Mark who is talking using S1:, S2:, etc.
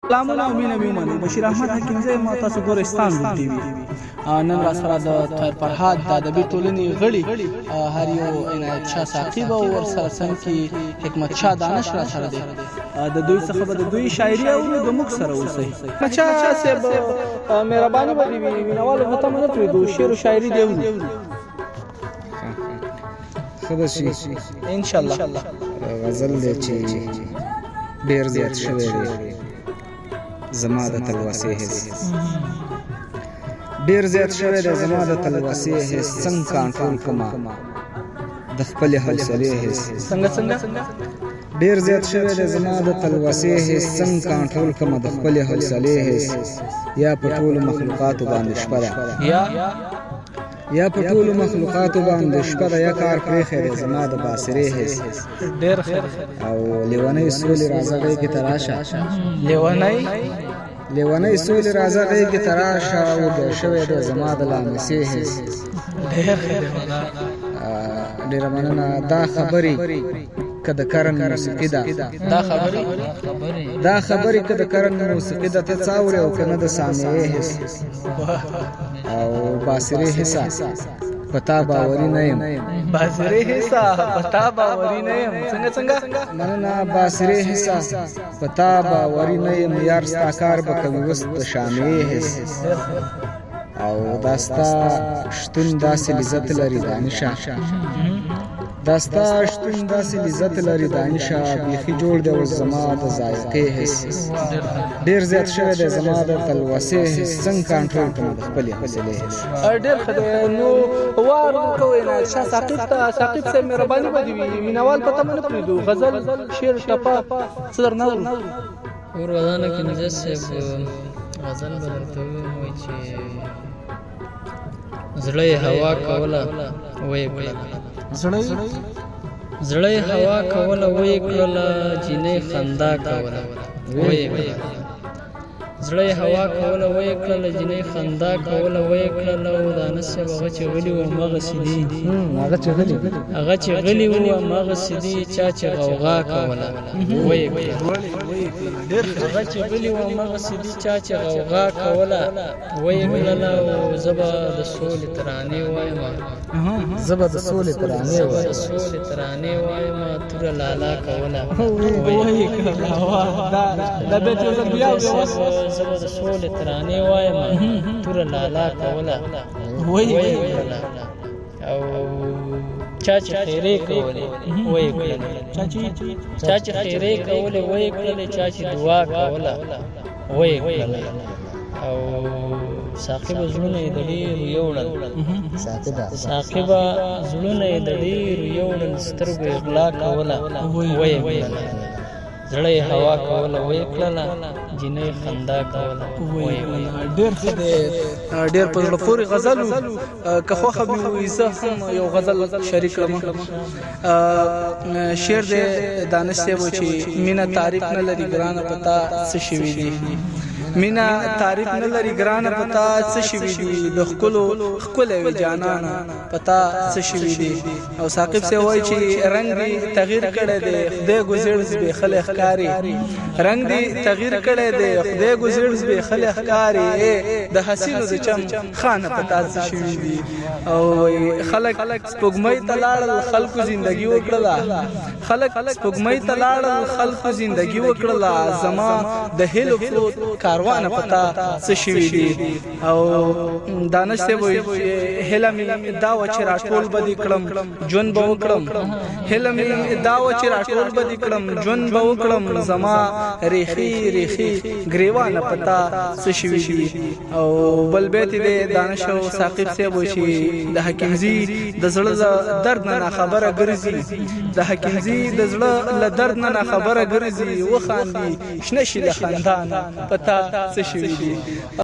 S1: سلامونه او مینه مې ومنئ. بشیر احمد حکیمزی یم، تاسو ګورئ ستان ګروپ ټي وي. نن را سره د طاهر فرهاد د ادبي ټولنې غړي هر یو عنایت شاه ثاقب او ورسره څنګ کې حکمت شاه دانش را سره دی. د دوی څخه به د دوی شاعري اورو، د موږ سره اوسئ. حکمت شاه صاحب، مهرباني به دې وي، مینهوالو په تمه نه پرېږدو، شعر او شاعري دې اورو.
S2: ښه به شي
S1: ان شاء الله.
S2: غزل دی چې ډیر زیات شوی دی زما د تلوسې حس، ډیر زیات شوی دی زما د تلوسې حس، څنګه کنټرول کما د خپل حوصلې حس.
S1: څنګه څنګه؟
S2: ډیر زیات شوی دی زما د تلوسې حس، څنګه کنټرول کما د خپل حوصلې حس، یا په ټولو مخلوقاتو باندې شپه ده، یا په ټولو مخلوقاتو باندې شپه ده، یا کار پرېښی دی زما د باصرې حس.
S1: ډېر ښه.
S2: او لیونۍ سولې راځه غېږې ته راشه، لیونۍ سولې راځه غېږې ته راشه، وږی شوی دی زما د لامسې حس.
S1: ډېر ښه.
S2: ډېره مننه. دا خبرې که د کرن موسیقي ده،
S1: دا خبرې،
S2: دا خبرې که د کرن موسیقي ده، ته څه اورې او که نه د سامعې حس. او باصرې حصه په تا باوري نه یم،
S1: باصرې حصه په تا باوري نه یم. څنګه څنګه؟
S2: مننه. باصرې حصه په تا باوري نه یم، یار ستا کار به کوي اوس د شامعې حس. او دا ستا شتون داسې لذت لري دانشه، دا ستا شتون داسې لذت لري دانشه، بیخي جوړ دی اوس زما د ذایقې حس. ډیر زیات شوی دی زما د تلوسې حس، څنګه کنټرول کړم د خپلې حوصلې حس.
S1: ډېر ښه دی. نو وار ورکوئ نه شاه ثاقب ته. ثاقب صاحب، مهرباني به دې وي، مینهوال په تمه نه پرېږدو، غزل، شعر، ټپه څه درنه اورو.
S3: ور ودانه کنځه صاحب، غزل به درته ووایم. وایي چې زړه یې هوا کوله ویې کړله، زړه یې هوا کوله ویې کړله، جینۍ خندا کوله ویې کړله. زړه یې هوا کوله ویې کړله، جینۍ خندا کوله ویې کړله. او دانش صاحب، هغه چې غلي وو هماغسې دي،
S2: هغه چې غلي،
S3: هغه چې غلي وو هماغسې دي، چا چې غوغا کوله ویې کړله. هغه چې غلي وو هماغسې دي، چا چې غوغا کوله ویې کړله. او زه به د سولې ترانې وایم،
S2: زه به د سولې ترانې
S3: زه به د سولې ترانې وایم، توره لالا کوله
S1: ویې کړله. دا بیت یو ځل بیا ووایه.
S3: زه به د سولې ترانې وایم، توره لالا کوله ویې کړله. او چا چې خیرې کولې ویې کړلې، چا چې خیرې کولې ویې کړلې، چا چې دعا کوله ویې کړلې. او ثاقب زړونه یې د ډېرو یوړل، ثاقبه زړونه یې د ډېرو یوړل، سترګو یې غلا کوله ویې کړله. زړه یې هوا کوله ویې کړله، جینۍ خندا کوله ویې کړله.
S1: ډېر ښه دی، ډېر په زړه پورې غزل. که خوښه مې وي زه هم یو غزل شریک کړم. شعر دی دانش صاحب چې مینه تعریف نه لري ګرانه په تا څه شوي دي، مینه تعریف نه لري ګرانه په تا څه شوي دي، د ښکلو ښکلی وي جانانه په تا څه شوي دي. او ثاقب صاحب وایي چې رنګ دې تغییر کړی دی خدای ګزړ زبېښلی ښکاري، رنګ دې تغییر کړی دی خدای ګزړ زبېښلی ښکاري، د حسینو د چم خانه په تا څه شوي دي. او خلک سپوږمۍ ته لاړل خلکو زندگی وکړله، خلک سپوږمۍ ته لاړل خلکو زندگی وکړله، زما د هیلو پروت کاروانه په تا څه شوي دي. او دانش صاحب وایي هیله مې دا وه چې راټول به دې کړم ژوند به وکړم، هیله مې دا وه چې راټول به دې کړم ژوند به وکړم، زما ریښې ریښې ګریوانه په تا څه شوي دي. او بل بیت دی دانش او ثاقب صاحب چې د حکیمزي د زړه له درد نه ناخبره ګرځي، د حکیمزي د زړه له درد نه ناخبره ګرځي، وخاندي شنه شي له خندا نه په تا څه شوي دي.